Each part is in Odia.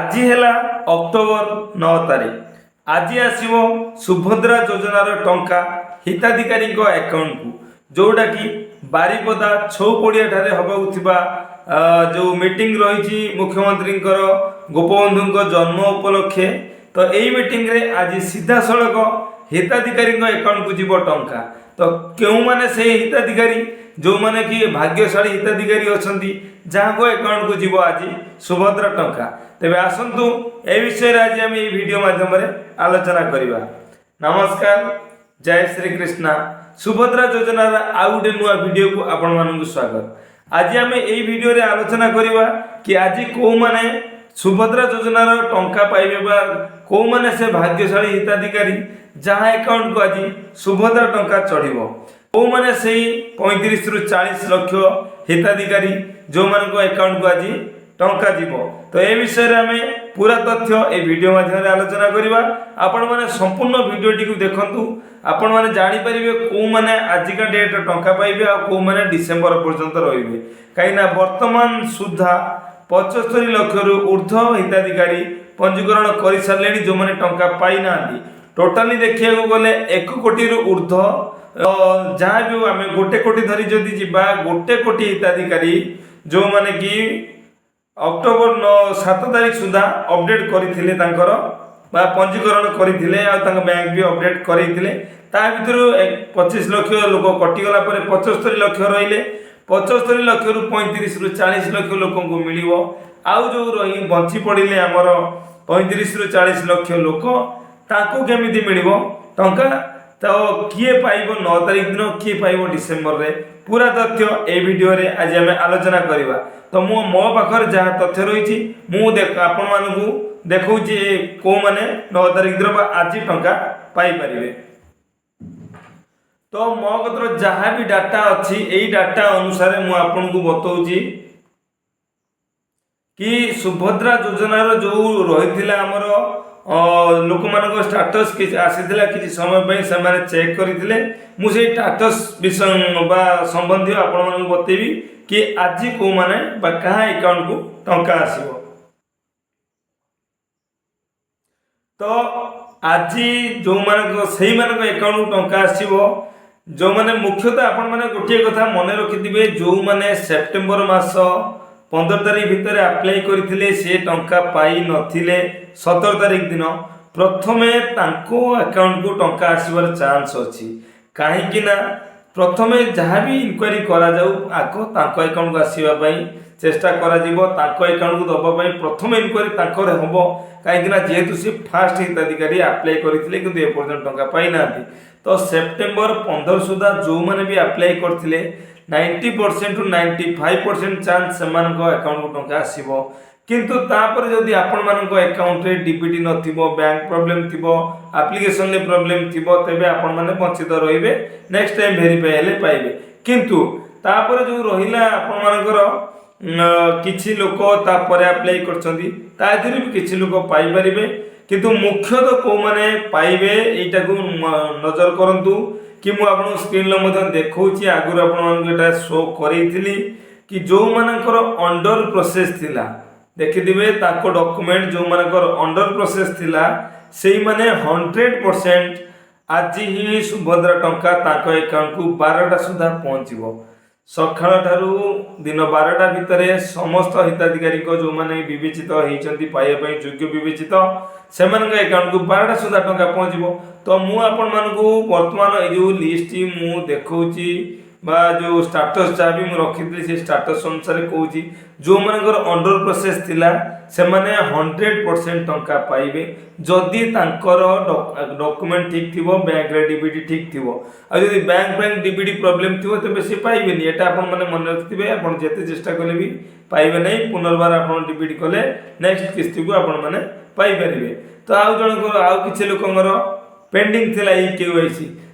ଆଜି ହେଲା ଅକ୍ଟୋବର 9 ତାରିଖ। ଆଜି ଆସିବ ସୁଭଦ୍ରା ଯୋଜନାର ଟଙ୍କା ହିତାଧିକାରୀଙ୍କ ଆକାଉଣ୍ଟକୁ, ଯୋଉଟାକି ବାରିପଦା ଛଉ ପଡ଼ିଆଠାରେ ହେବାକୁ ଥିବା ଯୋଉ ମିଟିଂ ରହିଛି ମୁଖ୍ୟମନ୍ତ୍ରୀଙ୍କର ଗୋପବନ୍ଧୁଙ୍କ ଜନ୍ମ ଉପଲକ୍ଷେ। ତ ଏଇ ମିଟିଂରେ ଆଜି ସିଧାସଳଖ ହିତାଧିକାରୀଙ୍କ ଆକାଉଣ୍ଟକୁ ଯିବ ଟଙ୍କା। ତ କେଉଁମାନେ ସେଇ ହିତାଧିକାରୀ, ଯେଉଁମାନେ କି ଭାଗ୍ୟଶାଳୀ ହିତାଧିକାରୀ ଅଛନ୍ତି, ଯାହାଙ୍କ ଆକାଉଣ୍ଟକୁ ଯିବ ଆଜି ସୁଭଦ୍ରା ଟଙ୍କା? ତେବେ ଆସନ୍ତୁ, ଏ ବିଷୟରେ ଆଜି ଆମେ ଏଇ ଭିଡ଼ିଓ ମାଧ୍ୟମରେ ଆଲୋଚନା କରିବା। ନମସ୍କାର, ଜୟ ଶ୍ରୀ କୃଷ୍ଣ। ସୁଭଦ୍ରା ଯୋଜନାର ଆଉ ଗୋଟେ ନୂଆ ଭିଡ଼ିଓକୁ ଆପଣମାନଙ୍କୁ ସ୍ୱାଗତ। ଆଜି ଆମେ ଏଇ ଭିଡ଼ିଓରେ ଆଲୋଚନା କରିବା କି ଆଜି କେଉଁମାନେ ସୁଭଦ୍ରା ଯୋଜନାର ଟଙ୍କା ପାଇବେ ବା କେଉଁମାନେ ସେ ଭାଗ୍ୟଶାଳୀ ହିତାଧିକାରୀ ଯାହା ଆକାଉଣ୍ଟକୁ ଆଜି ସୁଭଦ୍ରା ଟଙ୍କା ଚଢ଼ିବ, କେଉଁମାନେ ସେଇ 35ରୁ 40 ଲକ୍ଷ ହିତାଧିକାରୀ ଯେଉଁମାନଙ୍କ ଆକାଉଣ୍ଟକୁ ଆଜି ଟଙ୍କା ଯିବ। ତ ଏ ବିଷୟରେ ଆମେ ପୁରା ତଥ୍ୟ ଏ ଭିଡ଼ିଓ ମାଧ୍ୟମରେ ଆଲୋଚନା କରିବା। ଆପଣମାନେ ସମ୍ପୂର୍ଣ୍ଣ ଭିଡ଼ିଓଟିକୁ ଦେଖନ୍ତୁ, ଆପଣମାନେ ଜାଣିପାରିବେ କେଉଁମାନେ ଆଜିକା ଡେଟ୍ରେ ଟଙ୍କା ପାଇବେ ଆଉ କେଉଁମାନେ ଡିସେମ୍ବର ପର୍ଯ୍ୟନ୍ତ ରହିବେ। କାହିଁକିନା ବର୍ତ୍ତମାନ ସୁଦ୍ଧା 75 ଲକ୍ଷରୁ ଉର୍ଦ୍ଧ୍ୱ ହିତାଧିକାରୀ ପଞ୍ଜୀକରଣ କରିସାରିଲେଣି, ଯେଉଁମାନେ ଟଙ୍କା ପାଇନାହାନ୍ତି। ଟୋଟାଲି ଦେଖିବାକୁ ଗଲେ 1 କୋଟିରୁ ଉର୍ଦ୍ଧ୍ୱ, ଯାହା ବି ହଉ ଆମେ 1 କୋଟି ଧରି ଯଦି ଯିବା, 1 କୋଟି ହିତାଧିକାରୀ ଯେଉଁମାନେ କି ଅକ୍ଟୋବର 9, 7 ତାରିଖ ସୁଦ୍ଧା ଅପଡେଟ୍ କରିଥିଲେ ତାଙ୍କର ବା ପଞ୍ଜୀକରଣ କରିଥିଲେ ଆଉ ତାଙ୍କ ବ୍ୟାଙ୍କ ବି ଅପଡେଟ୍ କରେଇଥିଲେ। ତା ଭିତରୁ 25 ଲକ୍ଷ ଲୋକ କଟିଗଲା ପରେ 75 ଲକ୍ଷ ରହିଲେ। 75 ଲକ୍ଷରୁ 35ରୁ 40 ଲକ୍ଷ ଲୋକଙ୍କୁ ମିଳିବ। ଆଉ ଯେଉଁ ରହି ବଞ୍ଚି ପଡ଼ିଲେ ଆମର 35ରୁ 40 ଲକ୍ଷ ଲୋକ, ତାଙ୍କୁ କେମିତି ମିଳିବ ଟଙ୍କା? ତ କିଏ ପାଇବ 9 ତାରିଖ ଦିନ, କିଏ ପାଇବ ଡିସେମ୍ବରରେ, ପୁରା ତଥ୍ୟ ଏଇ ଭିଡ଼ିଓରେ ଆଜି ଆମେ ଆଲୋଚନା କରିବା। ତ ମୁଁ ମୋ ପାଖରେ ଯାହା ତଥ୍ୟ ରହିଛି, ମୁଁ ଦେଖ ଆପଣମାନଙ୍କୁ ଦେଖାଉଛି କେଉଁମାନେ 9 ତାରିଖ ଦିନ ବା ଆଜି ଟଙ୍କା ପାଇପାରିବେ। ତ ମୋ କତିର ଯାହା ବି ଡାଟା ଅଛି, ଏଇ ଡାଟା ଅନୁସାରେ ମୁଁ ଆପଣଙ୍କୁ ବତଉଛି କି ସୁଭଦ୍ରା ଯୋଜନାର ଯୋଉ ରହିଥିଲା ଆମର ଲୋକମାନଙ୍କ ଷ୍ଟାଟସ୍ କିଛି ଆସିଥିଲା, କିଛି ସମୟ ପାଇଁ ସେମାନେ ଚେକ୍ କରିଥିଲେ। ମୁଁ ସେଇ ଷ୍ଟାଟସ୍ ବିଷୟ ବା ସମ୍ବନ୍ଧୀୟ ଆପଣମାନଙ୍କୁ ବତେଇବି କି ଆଜି କେଉଁମାନେ ବା କାହା ଆକାଉଣ୍ଟକୁ ଟଙ୍କା ଆସିବ। ତ ଆଜି ଯେଉଁମାନଙ୍କ ସେଇମାନଙ୍କ ଆକାଉଣ୍ଟକୁ ଟଙ୍କା ଆସିବ, ଯେଉଁମାନେ ମୁଖ୍ୟତଃ, ଆପଣମାନେ ଗୋଟିଏ କଥା ମନେ ରଖିଥିବେ, ଯେଉଁମାନେ ସେପ୍ଟେମ୍ବର ମାସ 15 ତାରିଖ ଭିତରେ ଆପ୍ଲାଏ କରିଥିଲେ, ସେ ଟଙ୍କା ପାଇନଥିଲେ 17 ତାରିଖ ଦିନ, ପ୍ରଥମେ ତାଙ୍କ ଆକାଉଣ୍ଟକୁ ଟଙ୍କା ଆସିବାର ଚାନ୍ସ ଅଛି। କାହିଁକି ନା ପ୍ରଥମେ ଯାହା ବି ଇନକ୍ୱାରି କରାଯାଉ, ଆଗ ତାଙ୍କ ଆକାଉଣ୍ଟକୁ ଆସିବା ପାଇଁ ଚେଷ୍ଟା କରାଯିବ। ତାଙ୍କ ଆକାଉଣ୍ଟକୁ ଦେବା ପାଇଁ ପ୍ରଥମେ ଇନକ୍ୱାରି ତାଙ୍କର ହେବ, କାହିଁକି ନା ଯେହେତୁ ସେ ଫାଷ୍ଟ ହିତାଧିକାରୀ, ଆପ୍ଲାଏ କରିଥିଲେ କିନ୍ତୁ ଏପର୍ଯ୍ୟନ୍ତ ଟଙ୍କା ପାଇନାହାନ୍ତି। ତ ସେପ୍ଟେମ୍ବର 15 ସୁଦ୍ଧା ଯେଉଁମାନେ ବି ଆପ୍ଲାଏ କରିଥିଲେ, 90%ରୁ 95% ଚାନ୍ସ ସେମାନଙ୍କ ଆକାଉଣ୍ଟକୁ ଟଙ୍କା ଆସିବ। କିନ୍ତୁ ତାପରେ ଯଦି ଆପଣମାନଙ୍କ ଆକାଉଣ୍ଟରେ ଡିବିଟି ନଥିବ, ବ୍ୟାଙ୍କ ପ୍ରୋବ୍ଲେମ୍ ଥିବ, ଆପ୍ଲିକେସନରେ ପ୍ରୋବ୍ଲେମ୍ ଥିବ, ତେବେ ଆପଣମାନେ ବଞ୍ଚିତ ରହିବେ। ନେକ୍ସଟ ଟାଇମ୍ ଭେରିଫାଏ ହେଲେ ପାଇବେ। କିନ୍ତୁ ତାପରେ ଯେଉଁ ରହିଲା ଆପଣମାନଙ୍କର କିଛି ଲୋକ ତାପରେ ଆପ୍ଲାଏ କରିଛନ୍ତି, ତା ଦେହରୁ ବି କିଛି ଲୋକ ପାଇପାରିବେ। କିନ୍ତୁ ମୁଖ୍ୟତଃ କେଉଁମାନେ ପାଇବେ, ଏଇଟାକୁ ନଜର କରନ୍ତୁ କି ମୁଁ ଆପଣଙ୍କୁ ସ୍କ୍ରିନ୍ରେ ମଧ୍ୟ ଦେଖାଉଛି। ଆଗରୁ ଆପଣମାନଙ୍କୁ ଏଇଟା ଶୋ କରେଇଥିଲି କି ଯେଉଁମାନଙ୍କର ଅଣ୍ଡର ପ୍ରୋସେସ୍ ଥିଲା, ଦେଖିଥିବେ ତାଙ୍କ ଡକୁମେଣ୍ଟ, ଯେଉଁମାନଙ୍କର ଅଣ୍ଡର ପ୍ରୋସେସ୍ ଥିଲା, ସେଇମାନେ 100% ଆଜି ହିଁ ସୁଭଦ୍ରା ଟଙ୍କା ତାଙ୍କ ଆକାଉଣ୍ଟକୁ 12ଟା ସୁଦ୍ଧା ପହଞ୍ଚିବ। ସକାଳ ଠାରୁ ଦିନ 12ଟା ଭିତରେ ସମସ୍ତ ହିତାଧିକାରୀଙ୍କ, ଯେଉଁମାନେ ବିବେଚିତ ହେଇଛନ୍ତି, ପାଇବା ପାଇଁ ଯୋଗ୍ୟ ବିବେଚିତ, ସେମାନଙ୍କ ଆକାଉଣ୍ଟକୁ 12ଟା ସୁଦ୍ଧା ଟଙ୍କା ପହଞ୍ଚିବ। ତ ମୁଁ ଆପଣମାନଙ୍କୁ ବର୍ତ୍ତମାନ ଏଇ ଯେଉଁ ଲିଷ୍ଟଟି ମୁଁ ଦେଖାଉଛି ବା ଯେଉଁ ଷ୍ଟାଟସ୍ ଯାହା ବି ମୁଁ ରଖିଥିଲି, ସେ ଷ୍ଟାଟସ୍ ଅନୁସାରେ କହୁଛି, ଯେଉଁମାନଙ୍କର ଅଣ୍ଡର ପ୍ରୋସେସ୍ ଥିଲା, ସେମାନେ 100% ଟଙ୍କା ପାଇବେ, ଯଦି ତାଙ୍କର ଡକୁମେଣ୍ଟ ଠିକ୍ ଥିବ, ବ୍ୟାଙ୍କରେ ଡିବିଟି ଠିକ୍ ଥିବ। ଆଉ ଯଦି ବ୍ୟାଙ୍କ ବ୍ୟାଙ୍କ ଡିବିଟି ପ୍ରୋବ୍ଲେମ୍ ଥିବ, ତେବେ ସେ ପାଇବେନି। ଏଇଟା ଆପଣମାନେ ମନେ ରଖିଥିବେ। ଆପଣ ଯେତେ ଚେଷ୍ଟା କଲେ ବି ପାଇବେ ନାହିଁ। ପୁନର୍ବାର ଆପଣ ଡିବିଟି କଲେ ନେକ୍ସଟ କିସ୍ତିକୁ ଆପଣମାନେ ପାଇପାରିବେ। ତ ଆଉ ଜଣଙ୍କର, ଆଉ କିଛି ଲୋକଙ୍କର ପେଣ୍ଡିଂ ଥିଲା ଇ କେୱାଇସି,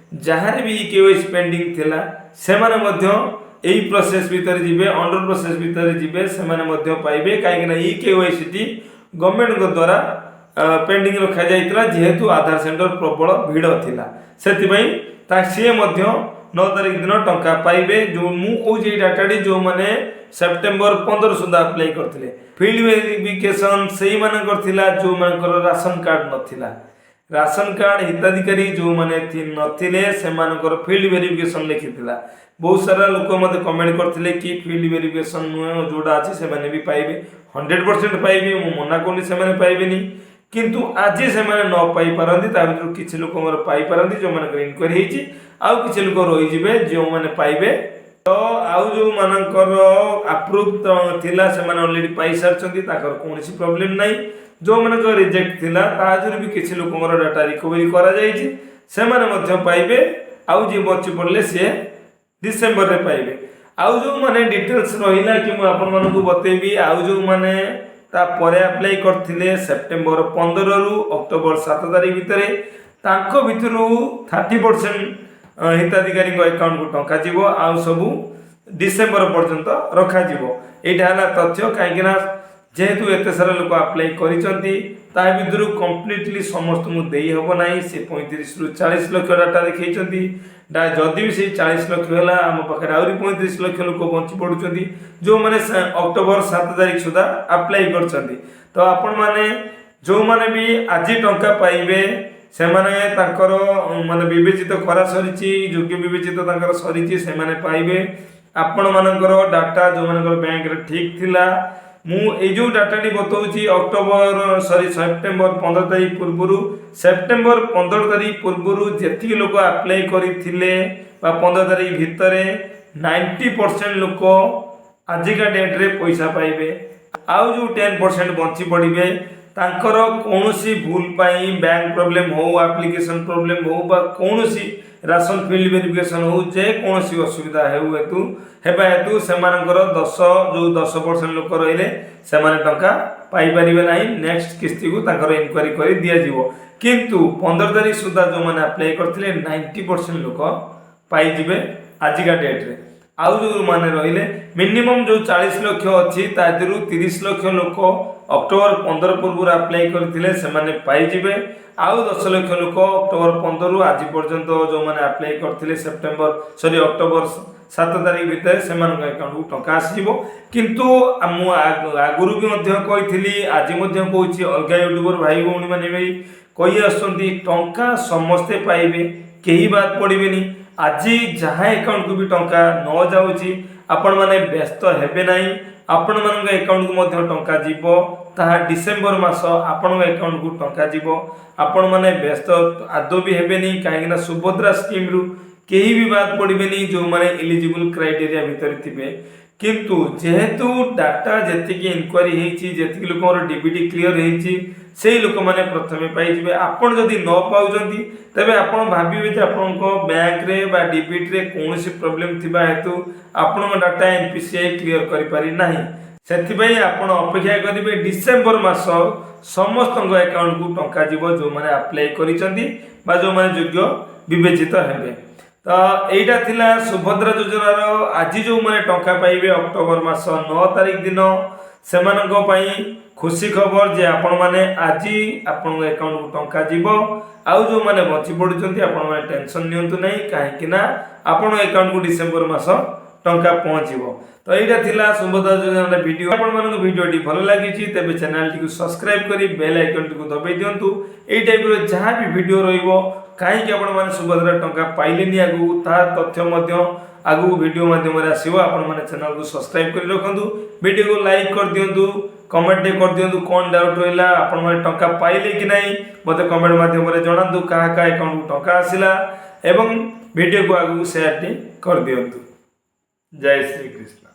ଯାହାର ବି ଇ କେୱାଇସି ପେଣ୍ଡିଂ ଥିଲା, ସେମାନେ ମଧ୍ୟ ଏଇ ପ୍ରୋସେସ୍ ଭିତରେ ଯିବେ, ଅଣ୍ଡର ପ୍ରୋସେସ୍ ଭିତରେ ଯିବେ, ସେମାନେ ମଧ୍ୟ ପାଇବେ। କାହିଁକିନା ଇ କେୱାଇସିଟି ଗଭର୍ଣ୍ଣମେଣ୍ଟଙ୍କ ଦ୍ୱାରା ପେଣ୍ଡିଂ ରଖାଯାଇଥିଲା, ଯେହେତୁ ଆଧାର ସେଣ୍ଟର ପ୍ରବଳ ଭିଡ଼ ଥିଲା। ସେଥିପାଇଁ ତା ସିଏ ମଧ୍ୟ 9 ତାରିଖ ଦିନ ଟଙ୍କା ପାଇବେ। ଯେଉଁ ମୁଁ କହୁଛି ଏଇ ଡାଟାଟି, ଯେଉଁମାନେ ସେପ୍ଟେମ୍ବର 15 ସୁଦ୍ଧା ଆପ୍ଲାଏ କରିଥିଲେ। ଫିଲ୍ଡ ଭେରିଫିକେସନ୍ ସେଇମାନଙ୍କର ଥିଲା, ଯେଉଁମାନଙ୍କର ରାସନ କାର୍ଡ଼ ନଥିଲା। ରାସନ କାର୍ଡ଼ ହିତାଧିକାରୀ ଯେଉଁମାନେ ନଥିଲେ, ସେମାନଙ୍କର ଫିଲ୍ଡ ଭେରିଫିକେସନ୍ ଲେଖିଥିଲା। ବହୁତ ସାରା ଲୋକ ମୋତେ କମେଣ୍ଟ କରିଥିଲେ କି ଫିଲ୍ଡ ଭେରିଫିକେସନ୍ ନୁହେଁ, ଯେଉଁଟା ଅଛି ସେମାନେ ବି ପାଇବେ। 100% ପାଇବେ, ମୁଁ ମନା କରୁନି ସେମାନେ ପାଇବେନି। କିନ୍ତୁ ଆଜି ସେମାନେ ନ ପାଇପାରନ୍ତି। ତା ଭିତରୁ କିଛି ଲୋକଙ୍କର ପାଇପାରନ୍ତି, ଯେଉଁମାନଙ୍କର ଇନକ୍ୱାରି ହେଇଛି। ଆଉ କିଛି ଲୋକ ରହିଯିବେ ଯେଉଁମାନେ ପାଇବେ। ତ ଆଉ ଯେଉଁମାନଙ୍କର ଆପ୍ରୁଭ୍ ଥିଲା, ସେମାନେ ଅଲରେଡ଼ି ପାଇସାରିଛନ୍ତି, ତାଙ୍କର କୌଣସି ପ୍ରୋବ୍ଲେମ୍ ନାହିଁ। ଯେଉଁମାନଙ୍କର ରିଜେକ୍ଟ ଥିଲା, ତା ଦେହରୁ ବି କିଛି ଲୋକଙ୍କର ଡାଟା ରିକଭରି କରାଯାଇଛି, ସେମାନେ ମଧ୍ୟ ପାଇବେ। ଆଉ ଯିଏ ବଞ୍ଚି ପଡ଼ିଲେ, ସିଏ ଡିସେମ୍ବରରେ ପାଇବେ। ଆଉ ଯେଉଁମାନେ ଡିଟେଲ୍ସ ରହିଲା କି ମୁଁ ଆପଣମାନଙ୍କୁ ବତେଇବି। ଆଉ ଯେଉଁମାନେ ତାପରେ ଆପ୍ଲାଏ କରିଥିଲେ ସେପ୍ଟେମ୍ବର 15ରୁ ଅକ୍ଟୋବର 7 ତାରିଖ ଭିତରେ, ତାଙ୍କ ଭିତରୁ 30% ହିତାଧିକାରୀଙ୍କ ଆକାଉଣ୍ଟକୁ ଟଙ୍କା ଯିବ, ଆଉ ସବୁ ଡିସେମ୍ବର ପର୍ଯ୍ୟନ୍ତ ରଖାଯିବ। ଏଇଟା ହେଲା ତଥ୍ୟ। କାହିଁକିନା ଯେହେତୁ ଏତେ ସାରା ଲୋକ ଆପ୍ଲାଏ କରିଛନ୍ତି, ତା ଭିତରୁ କମ୍ପ୍ଲିଟଲି ସମସ୍ତଙ୍କୁ ଦେଇ ହେବ ନାହିଁ। ସେ 35ରୁ 40 ଲକ୍ଷ ଡାଟା ଦେଖେଇଛନ୍ତି। ଯଦି ବି ସେଇ 40 ଲକ୍ଷ ହେଲା, ଆମ ପାଖରେ ଆହୁରି 35 ଲକ୍ଷ ଲୋକ ବଞ୍ଚି ପଡ଼ୁଛନ୍ତି, ଯେଉଁମାନେ ଅକ୍ଟୋବର 7 ତାରିଖ ସୁଦ୍ଧା ଆପ୍ଲାଏ କରିଛନ୍ତି। ତ ଆପଣମାନେ ଯେଉଁମାନେ ବି ଆଜି ଟଙ୍କା ପାଇବେ, ସେମାନେ ତାଙ୍କର ମାନେ ବିବେଚିତ କରା ସରିଛି, ଯୋଗ୍ୟ ବିବେଚିତ ତାଙ୍କର ସରିଛି, ସେମାନେ ପାଇବେ। ଆପଣମାନଙ୍କର ଡାଟା ଯେଉଁମାନଙ୍କର ବ୍ୟାଙ୍କରେ ଠିକ୍ ଥିଲା, ମୁଁ ଏଇ ଯେଉଁ ଡାଟାଟି ବତାଉଛି ଅକ୍ଟୋବର ସରି ସେପ୍ଟେମ୍ବର 15 ତାରିଖ ପୂର୍ବରୁ, ସେପ୍ଟେମ୍ବର 15 ତାରିଖ ପୂର୍ବରୁ ଯେତିକି ଲୋକ ଆପ୍ଲାଏ କରିଥିଲେ ବା 15 ତାରିଖ ଭିତରେ, 90% ଲୋକ ଆଜିକା ଡେଟ୍ରେ ପଇସା ପାଇବେ। ଆଉ ଯେଉଁ 10% ବଞ୍ଚି ପଡ଼ିବେ, ତାଙ୍କର କୌଣସି ଭୁଲ ପାଇଁ, ବ୍ୟାଙ୍କ ପ୍ରୋବ୍ଲେମ୍ ହଉ, ଆପ୍ଲିକେସନ୍ ପ୍ରୋବ୍ଲେମ୍ ହଉ ବା କୌଣସି ରାସନ ଫିଲ୍ଡ ଭେରିଫିକେସନ୍ ହଉ, ଯେକୌଣସି ଅସୁବିଧା ହେଉ ହେତୁ ହେବା ହେତୁ ସେମାନଙ୍କର ଯେଉଁ 10% ଲୋକ ରହିଲେ, ସେମାନେ ଟଙ୍କା ପାଇପାରିବେ ନାହିଁ। ନେକ୍ସଟ କିସ୍ତିକୁ ତାଙ୍କର ଇନକ୍ୱାରି କରି ଦିଆଯିବ। କିନ୍ତୁ 15 ତାରିଖ ସୁଦ୍ଧା ଯେଉଁମାନେ ଆପ୍ଲାଏ କରିଥିଲେ, 90% ଲୋକ ପାଇଯିବେ ଆଜିକା ଡେଟ୍ରେ। ଆଉ ଯେଉଁମାନେ ରହିଲେ, ମିନିମମ୍ ଯେଉଁ 40 ଲକ୍ଷ ଅଛି, ତା ଦେହରୁ 30 ଲକ୍ଷ ଲୋକ ଅକ୍ଟୋବର 15 ପୂର୍ବରୁ ଆପ୍ଲାଏ କରିଥିଲେ, ସେମାନେ ପାଇଯିବେ। ଆଉ 10 ଲକ୍ଷ ଲୋକ ଅକ୍ଟୋବର 15ରୁ ଆଜି ପର୍ଯ୍ୟନ୍ତ ଯେଉଁମାନେ ଆପ୍ଲାଏ କରିଥିଲେ ସେପ୍ଟେମ୍ବର ସରି ଅକ୍ଟୋବର 7 ତାରିଖ ଭିତରେ, ସେମାନଙ୍କ ଆକାଉଣ୍ଟକୁ ଟଙ୍କା ଆସିଯିବ। କିନ୍ତୁ ମୁଁ ଆଗରୁ ବି ମଧ୍ୟ କହିଥିଲି, ଆଜି ମଧ୍ୟ କହୁଛି, ଅଲଗା ୟୁଟ୍ୟୁବର ଭାଇ ଭଉଣୀମାନେ ବି କହି ଆସୁଛନ୍ତି, ଟଙ୍କା ସମସ୍ତେ ପାଇବେ, କେହି ବାଦ ପଡ଼ିବେନି। ଆଜି ଯାହା ଆକାଉଣ୍ଟକୁ ବି ଟଙ୍କା ନ ଯାଉଛି, ଆପଣମାନେ ବ୍ୟସ୍ତ ହେବେ ନାହିଁ। ଆପଣମାନଙ୍କ ଆକାଉଣ୍ଟକୁ ମଧ୍ୟ ଟଙ୍କା ଯିବ। ତାହା ଡିସେମ୍ବର ମାସ ଆପଣଙ୍କ ଆକାଉଣ୍ଟକୁ ଟଙ୍କା ଯିବ। ଆପଣମାନେ ବ୍ୟସ୍ତ ଆଦୌ ବି ହେବେନି, କାହିଁକିନା ସୁଭଦ୍ରା ସ୍କିମ୍ରୁ କେହି ବି ବାଦ ପଡ଼ିବେନି, ଯେଉଁମାନେ ଏଲିଜିବୁଲ୍ କ୍ରାଇଟେରିଆ ଭିତରେ ଥିବେ। କିନ୍ତୁ ଯେହେତୁ ଡାଟା ଯେତିକି ଇନକ୍ୱାରି ହେଇଛି, ଯେତିକି ଲୋକଙ୍କର ଡିବିଟି କ୍ଲିଅର ହେଇଛି, ସେଇ ଲୋକମାନେ ପ୍ରଥମେ ପାଇଯିବେ। ଆପଣ ଯଦି ନ ପାଉଛନ୍ତି, ତେବେ ଆପଣ ଭାବିବେ ଯେ ଆପଣଙ୍କ ବ୍ୟାଙ୍କରେ ବା ଡିବିଟିରେ କୌଣସି ପ୍ରୋବ୍ଲେମ୍ ଥିବା ହେତୁ ଆପଣଙ୍କ ଡାଟା ଏନପିସିଆଇ କ୍ଲିଅର କରିପାରି ନାହିଁ। ସେଥିପାଇଁ ଆପଣ ଅପେକ୍ଷା କରିବେ। ଡିସେମ୍ବର ମାସ ସମସ୍ତଙ୍କ ଆକାଉଣ୍ଟକୁ ଟଙ୍କା ଯିବ, ଯେଉଁମାନେ ଆପ୍ଲାଏ କରିଛନ୍ତି ବା ଯେଉଁମାନେ ଯୋଗ୍ୟ ବିବେଚିତ ହେବେ। ତ ଏଇଟା ଥିଲା ସୁଭଦ୍ରା ଯୋଜନାର ଆଜି ଯେଉଁମାନେ ଟଙ୍କା ପାଇବେ ଅକ୍ଟୋବର ମାସ 9 ତାରିଖ ଦିନ, ସେମାନଙ୍କ ପାଇଁ ଖୁସି ଖବର ଯେ ଆପଣମାନେ ଆଜି ଆପଣଙ୍କ ଆକାଉଣ୍ଟକୁ ଟଙ୍କା ଯିବ। ଆଉ ଯେଉଁମାନେ ବଞ୍ଚି ପଡ଼ୁଛନ୍ତି, ଆପଣମାନେ ଟେନସନ୍ ନିଅନ୍ତୁ ନାହିଁ, କାହିଁକି ନା ଆପଣଙ୍କ ଆକାଉଣ୍ଟକୁ ଡିସେମ୍ବର ମାସ ଟଙ୍କା ପହଞ୍ଚିବ। ତ ଏଇଟା ଥିଲା ସୁଭଦ୍ରା ଯୋଜନାର ଭିଡ଼ିଓ। ଆପଣମାନଙ୍କୁ ଭିଡ଼ିଓଟି ଭଲ ଲାଗିଛି, ତେବେ ଚ୍ୟାନେଲଟିକୁ ସବସ୍କ୍ରାଇବ୍ କରି ବେଲ୍ ଆଇକନ୍ଟିକୁ ଦବାଇ ଦିଅନ୍ତୁ। ଏଇ ଟାଇପ୍ର ଯାହା ବି ଭିଡ଼ିଓ ରହିବ, କାହିଁକି ଆପଣମାନେ ସୁଭଦ୍ରା ଟଙ୍କା ପାଇଲେନି ଆଗକୁ, ତାହା ତଥ୍ୟ ମଧ୍ୟ ଆଗକୁ ଭିଡ଼ିଓ ମାଧ୍ୟମରେ ଆସିବ। ଆପଣମାନେ ଚ୍ୟାନେଲକୁ ସବସ୍କ୍ରାଇବ୍ କରି ରଖନ୍ତୁ, ଭିଡ଼ିଓକୁ ଲାଇକ୍ କରିଦିଅନ୍ତୁ, କମେଣ୍ଟ ଟିକେ କରିଦିଅନ୍ତୁ। କ'ଣ ଡାଉଟ୍ ରହିଲା, ଆପଣମାନେ ଟଙ୍କା ପାଇଲେ କି ନାହିଁ, ମୋତେ କମେଣ୍ଟ ମାଧ୍ୟମରେ ଜଣାନ୍ତୁ। କାହା କାହା ଆକାଉଣ୍ଟକୁ ଟଙ୍କା ଆସିଲା ଏବଂ ଭିଡ଼ିଓକୁ ଆଗକୁ ସେୟାରଟି କରିଦିଅନ୍ତୁ। ଜୟ ଶ୍ରୀକୃଷ୍ଣ।